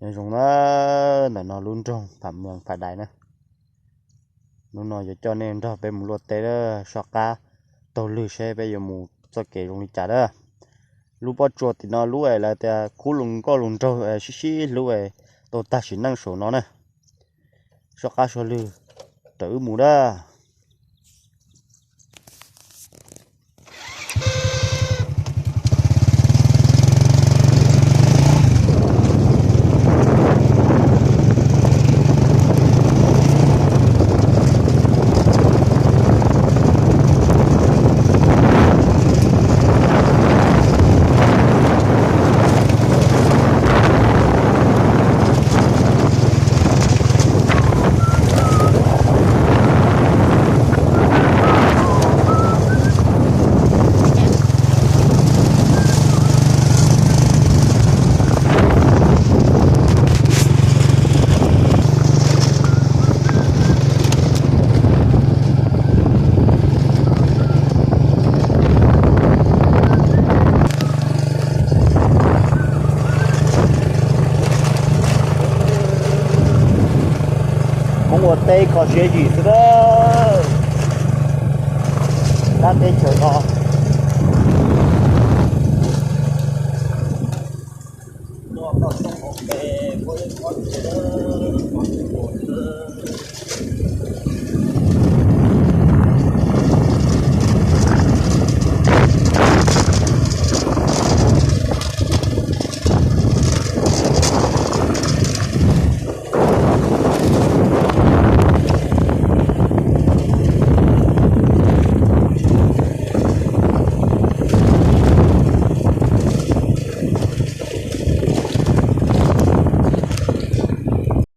Nyob zoo na, ntawm no lub nroog Pham Mees Pham Dais na. Hnub no yuav coj nej nrog peb mus luaj teb, soj qab taug lw seb peb yuav mus txoj kev zoo li cas na. Lub pob tsuas tim no lub es lawv tias khub luag nkauj luag nraug sib sib hlub es tau tag sim neej saum no na. Soj qab soj lw, raws wb mus na. Hmoob ua teb kho siab zim xwb na. Dab teb chaws no, noj toj roob hauv pes, muaj ib qho ntses, qhov ntses nkaus xwb.